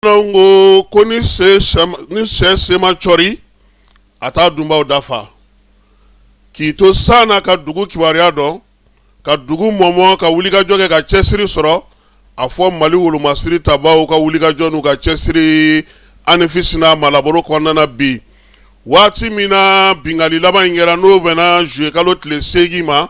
Ko ko ni sɛ sen ma cɔri, a t'a dunbaw dafa. K'i to san na ka dugu kibaruya dɔn, ka dugu mɔmɔ, ka wulikajɔ kɛ, ka cɛsiri sɔrɔ, a fɔ Mali wolomasiri tabaw ka wulikajɔ n'u ka cɛsiri Anefisi n'a marabolo kɔnɔna na bi, waati min na binkanni laban in kɛra, n'o bɛnna juillet kalo tile 8 ma,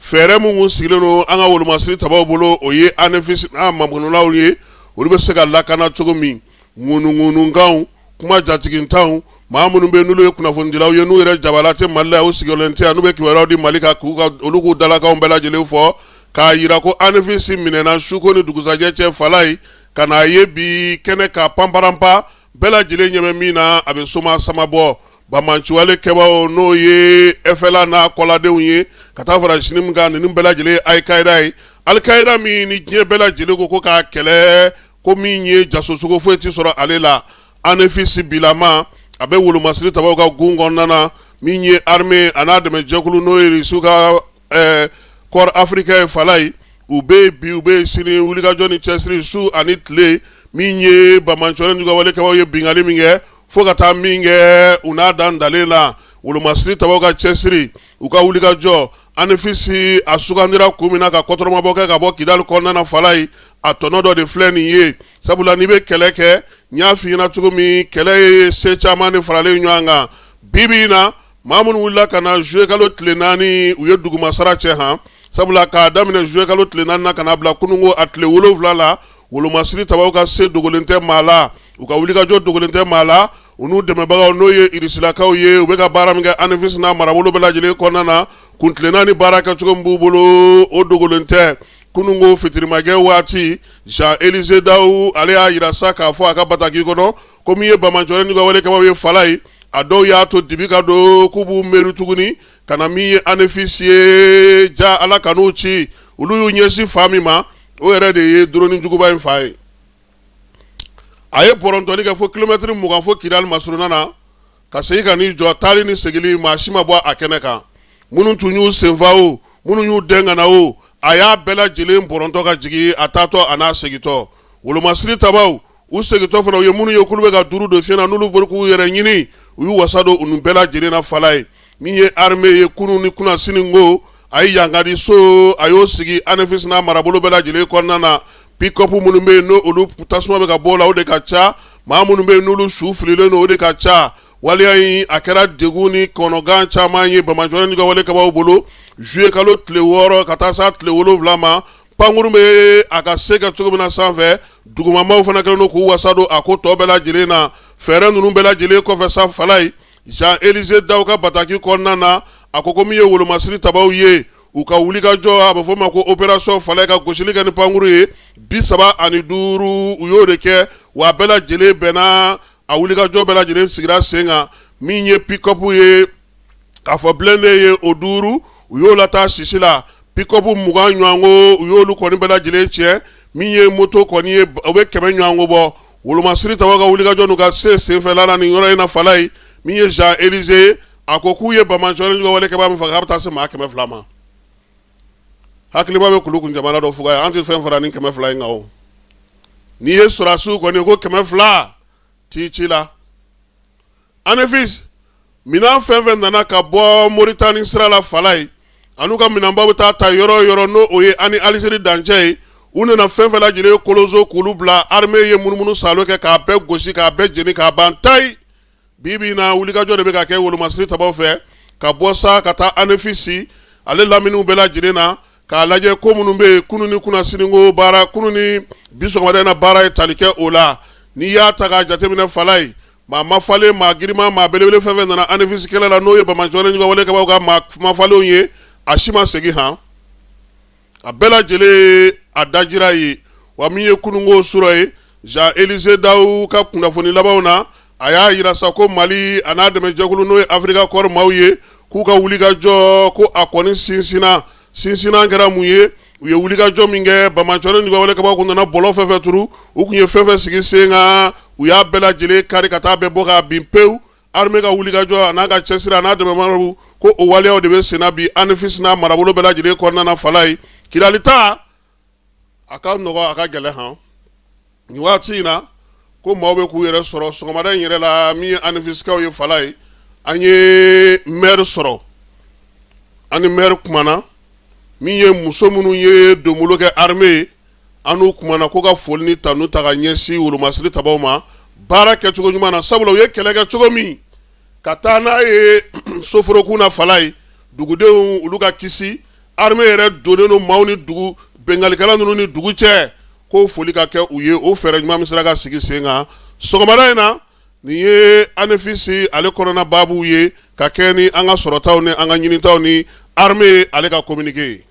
fɛɛrɛ min kun sigilen don an ka wolomasiri tabaw bolo, o ye Anefisi n'a makunlaw ye, olu bɛ se ka lakana cogo min. Ŋunuŋunukanw, kuma jatigintanw, maa minnu bɛ n'olu ye kunnafonidilaw ye, n'u yɛrɛ jabala tɛ Mali la, u sigiyɔrɔlen tɛ yan, n'u bɛ kibaruyaw di Mali kan, k'u ka olu k'u dalakanw bɛɛ lajɛlen fɔ k'a jira ko Anefisi minɛna suko ni dugusajɛ cɛ Falayi, ka n'a ye bi kɛnɛ kan panparanpa, bɛɛ lajɛlen ɲɛ bɛ min na, a bɛ soma sama bɔ. Banbaanciwale kɛbaaw, n'o ye FLA n'a kɔladenw ye, ka taa fara JNIM kan, ninnu bɛɛ lajɛlen ye Alikayida ye. Alikayida min ni diɲɛ bɛɛ lajɛlen ko k'a kɛlɛ, ko min ye jasosogo foyi tɛ sɔrɔ ale la. Anefisi bilama, a bɛ wolomasiri tabaw ka gun kɔnɔna na. Min ye armée a n'a dɛmɛjɛkulu, n'o ye Irisiw ka corps africain ye Falayi, u bɛ bi, u bɛ sini, wulikajɔ ni cɛsiri su ani tile. Min ye banbaanciwale n'u ka wale kɛbaaw ye binkanni min kɛ, fo ka taa min kɛ u n'a dan dalen la, wolomasiri tabaw ka cɛsiri, u ka wulikajɔ, Anefisi a sugandira kun min na ka kɔtɔrɔmabɔ kɛ ka bɔ Kidali kɔnɔna na Falayi, a tɔnɔ dɔ de filɛ nin ye. Sabula n'i bɛ kɛlɛ kɛ, n y'a f'i ɲɛna cogo min, kɛlɛ ye se caman de faralen ɲɔgɔn kan. Bi bi in na, maa minnu wulila ka na juillet kalo tile 4, u ye dugumasara cɛ han. Sabula k'a daminɛ juillet kalo tile 4 na ka n'a bila kununko a tile 7 la, wolomasiri tabaw ka se dogolen tɛ maa la, u ka wulikajɔ dogolen tɛ maa la. U n'u dɛmɛbagaw, n'o ye irisilakaw ye, u bɛ ka baara min kɛ Anefisi n'a marabolo bɛɛ lajɛlen kɔnɔna na, kuntilenna ni baara kɛcogo min b'u bolo, o dogolen tɛ. Kununko fitirimakɛ waati, Jean Élisée Dao, ale y'a jira sa k'a fɔ a ka bataki kɔnɔ ko min ye banbaanciwale n'u ka wale kɛbaaw ye Falayi, a dɔw y'a to dibi ka don k'u b'u miiri tuguni ka na min ye Anefisi ye. Ja Ala kan'u ci, olu y'u ɲɛsin fa min ma, o yɛrɛ de ye drone juguba in fa ye. A ye bɔrɔntɔli kɛ fo kilomɛtiri 20 fo Kidali masurunna na, ka segin ka n'i jɔ. Taali ni seginni, maa si ma bɔ a kɛnɛ kan. Minnu tun y'u senfa o, minnu y'u dɛn ka na o, a y'a bɛɛ lajɛlen bɔrɔntɔ ka jigin, a taatɔ a n'a segintɔ. Wolomasiri tabaw, u segintɔ fana, u ye minnu ye k'olu bɛ ka duuru don fiɲɛ na, n'olu bolo k'u yɛrɛ ɲini, u y'u wasa don u bɛɛ lajɛlen na Falayi. Min ye armée ye, kunun ni kunasini ko, a ye yankadi so, a y'o sigi Anefisi n'a marabolo bɛɛ lajɛlen kɔnɔna na. Pick-up minnu bɛ yen, n'olu tasuma bɛ ka bɔ o la, o de ka ca. Maa minnu bɛ yen, n'olu su fililen don, o de ka ca. Waleya in, a kɛra degun ni kɔnɔgan caman ye banbaanciwale n'u ka wale kɛbaaw bolo. Juillet kalo tile 6 ka taa s'a tile 7 ma, pankurun bɛ a ka se kɛ cogo min na sanfɛ, dugumamaw fana kɛlen don k'u wasa don a ko tɔ bɛɛ lajɛlen na. Fɛɛrɛ ninnu bɛɛ lajɛlen kɔfɛ sa Falayi, Jean Élisée Dao ka bataki kɔnɔna na, a ko ko min ye wolomasiri tabaw ye, u ka wulikajɔ, a bɛ fɔ o ma ko opération Falayi, ka gosili kɛ ni pankuru ye, 35, u y'o de kɛ, wa a bɛɛ lajɛlen bɛnna, a wulikajɔ bɛɛ lajɛlen sigira sen kan. Min ye pick-up ye, k'a fɔ blindé ye, o 5, u y'o lataa sisi la. Pick-up 20 ɲɔgɔnko, u y'olu kɔni bɛɛ lajɛlen tiɲɛ. Min ye moto kɔni ye, o bɛ 100 ɲɔgɔnko bɔ. Wolomasiri tabaw ka wulikajɔ n'u ka se senfɛla la nin yɔrɔ in na Falayi, min ye Jean Élisée, a ko k'u ye banbaanciwale n'u ka wale kɛbaa min faga, k'a bɛ taa se maa 200 ma. Hakilima bɛ kulu kun jamana dɔ fuga ye, an tɛ fɛn fara ni 200 in kan. O n'i ye sɔrɔdasiw kɔni ko 200 t'i ci la. Anefis minɛn fɛn fɛn nana ka bɔ Moritani sira la Falayi, an'u ka minɛnbaw bɛ taa ta yɔrɔ o yɔrɔ, n'o o ye ani Alizeri dancɛ ye, u nana fɛn fɛn lajɛlen koloso k'olu bila. Armée ye munumunu salo kɛ k'a bɛɛ gosi, k'a bɛɛ jeni k'a ban tayi. Bi bi in na, wulikajɔ de bɛ ka kɛ wolomasiri tabaw fɛ ka bɔ sa ka taa Anefisi ale laminiw bɛɛ lajɛlen na, k'a lajɛ ko minnu bɛ yen. Kunun ni kunasini ko baara, kunun ni bi sɔgɔmada in na, baara ye tali kɛ o la. N'i y'a ta k'a jateminɛ Falayi, maa mafalen, maa girinman, maa belebele fɛn fɛn nana Anefisi kɛlɛ la, n'o ye banbaanciwale n'u ka wale kɛbaaw ka maa mafalenw ye, a si ma segin han, a bɛɛ lajɛlen a dajira ye. Wa min ye kununko sɔrɔ ye, Jean Élisée Dao ka kunnafoni labanw na, a y'a jira sa ko Mali a n'a dɛmɛjɛkulu, n'o ye Africa Corps maaw ye, k'u ka wulikajɔ, ko a kɔni sinsinna. Sinsinna kɛra mun ye? U ye wulikajɔ min kɛ, banbaanciwale n'u ka wale kɛbaaw kun nana bɔlɔ fɛn fɛn turu, u kun ye fɛn fɛn sigi sen kan, u y'a bɛɛ lajɛlen kari ka taa bɛɛ bɔ k'a bin pewu. Armée ka wulikajɔ a n'a ka cɛsiri a n'a dɛmɛbagaw, ko o waleyaw de bɛ senna bi Anefisi n'a marabolo bɛɛ lajɛlen kɔnɔna na Falayi. Kidali ta, a ka nɔgɔ, a ka gɛlɛn han. Nin waati in na, Ko maaw bɛ k'u yɛrɛ sɔrɔ sɔgɔmada in yɛrɛ la. Min ye Anefisikaw ye, Falaye, an ye maire sɔrɔ, an ni maire kumana. Min ye muso minnu ye donbolo kɛ armée ye, an n'u kumana, ko ka foli ni tanu ta ka ɲɛsin wolomasiri tabaw ma baara kɛcogo ɲuman na, sabula u ye kɛlɛ kɛ cogo min ka taa n'a ye soforokun na, Falaye, dugudenw olu ka kisi. Armée yɛrɛ donnen don maaw ni dugu binkannikɛla ninnu ni dugu cɛ, ko foli ka kɛ u ye o fɛɛrɛ ɲuman min sera ka sigi sen kan sɔgɔmada in na. Nin ye Anefisi ale kɔnɔna baabuw ye ka kɛ ni an ka sɔrɔtaw ni an ka ɲinitaw ni armée ale ka communiqué ye.